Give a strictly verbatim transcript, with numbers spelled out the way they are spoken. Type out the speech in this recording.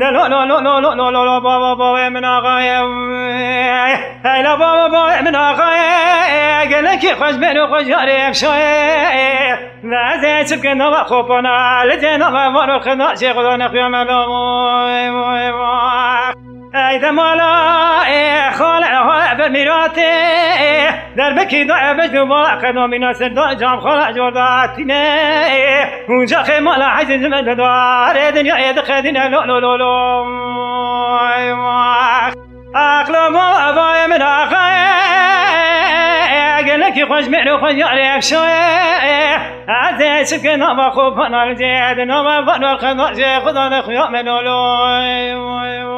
De lo lo lo lo lo lo lo lo baba baba min axayê. Hey la baba baba min axayê. Gelekî xweş bêro xweş yarê evşayê. Ve ez ê çi bikin nava xopana. Li cê nava varo xida jê xuda nexuya me la vay vay vay. Ey de mala ê xale xwe ber mîratê. Derbekî da ebej du bala qedomîna ser da cam xala jorda tîne. Unca xê mala hecê zime de da. Arê dinya ê diqedîne lo lo lo lo. Vay vay. Aqla ma avayê min axayê. Gelekî xweş mêro xweş yarê evşayê. Ez ê çi bikin nava xopana li cê. Di nava varo xeda jê xuda nexuya me lo lo. Vay vay.